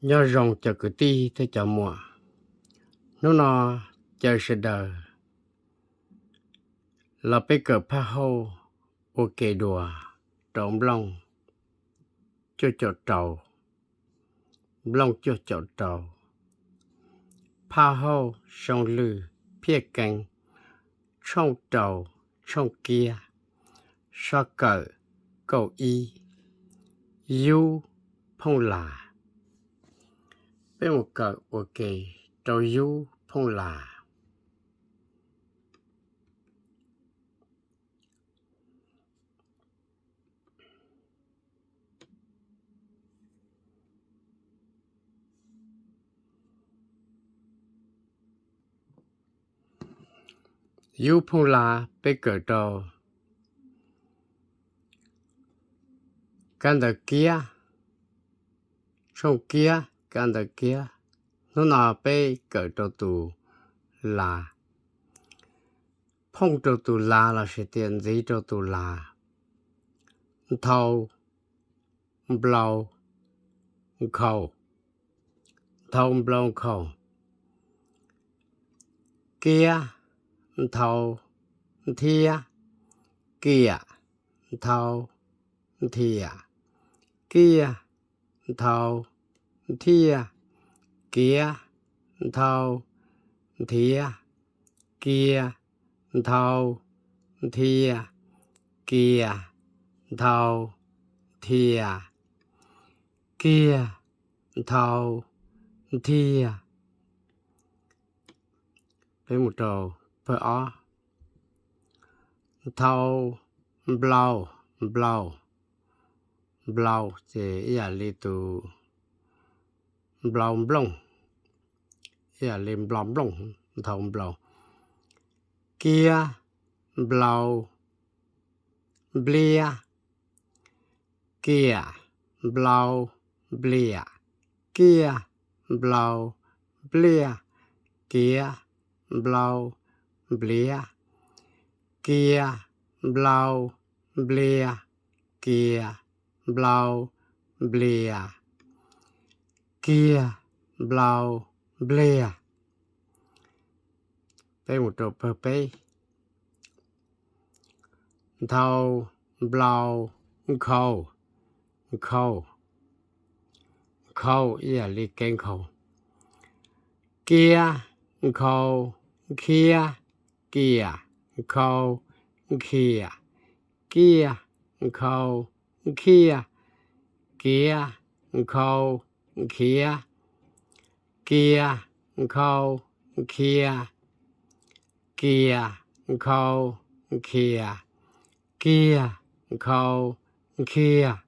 Nyob zoo cov kwv tij thiab cov muam, hnub no caw sawv daws los peb kawm phaj hauj ua ke dua rau nplooj cuaj caum rau, nplooj cuaj caum rau, phaj hauj xyoo lwm phiaj keeb, tshooj rau, tshooj kiab, sob kawm kaum ib, yub phooj las. Peb mus kawm ua ke rau yub phooj las. Yub phooj las peb kawm rau kab ntawv kiab, tshooj kiab, kab ntawv kiab. Hnub no peb kawm rau tus las, phooj rau tus las los sis tias ntxiv rau tus las. Nthau, nplau, nkhaus. Nthau, nplau, nkhaus. Kiab, nthau, nthiab, kiam, nthau, nthiam. Kiag, nthau, nthiaj, kiav, nthau, nthiav, kiag, nthau, nthiaj, kiag, nthau, nthiaj, kiag, nthau, nthiaj. Peb mus rau pawg ob. Nthau, nplau, nplau, nplau ces ib yam li tus nplau nplooj, ib yam li nplau nplooj, nthau nplau. Kiab, nplau, npliab, kiam, nplau, npliam, kiag, nplau, npliaj, kiav, nplau, npliav, kiag, nplau, npliag, kiam, nplau, npliam, kiag, nplau, npliag. Peb mus rau pawg peb. Nthau, nplau, nkhau, nkhau, nkhau ib yam li kev nkhaus. Kiab, nkhau, nkhiab, kiam, nkhau, nkhiam, kiag, nkhau, nkhiaj, kiav, nkhau, nkhiav, kiag, nkhau, nkhiav, kiam, nkhau, nkhiam, kiag, nkhau, nkhiag.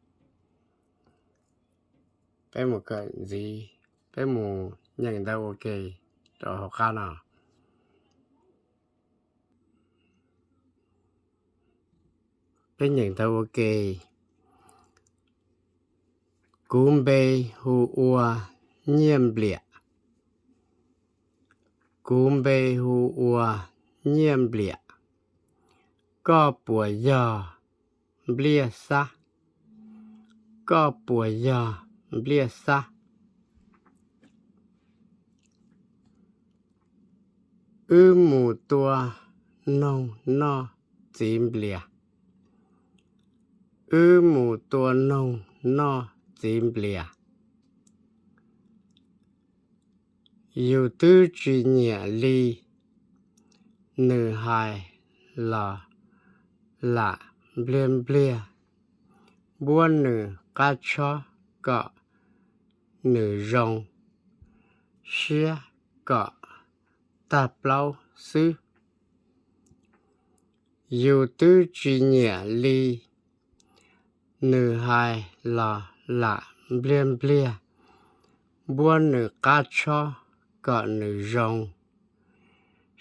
Peb mus kawm ntxiv, peb mus nyeem ntawv ua ke rau hauv qab no. Peb nyeem ntawv ua ke. Kuv npe hu ua Nyiaj Npliam. Kuv npe hu ua Nyiaj Npliam. Koj puas yog Npliaj Xab? Koj puas yog Npliaj Xab? Wb mus tua noog noj txiv nplias. Wb mus tua noog noj txiv nplias. Yus twb tsis nyiam li, nws hais los lam npliag npliag, npuab nws qab tshob kom nws zoo, siab kom tag plaub xwb. Yus twb tsis nyiam li, nws hais los lam npliag npliag, npuab nws qab tshob kom nws zoo,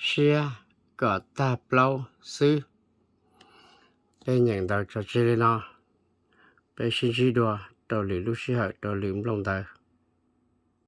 siab kom tag plaub xwb. Peb nyeem ntawv tso tseg li no, peb sib ntsib dua rau lwm lub sij hawm rau lwm nplooj ntawv.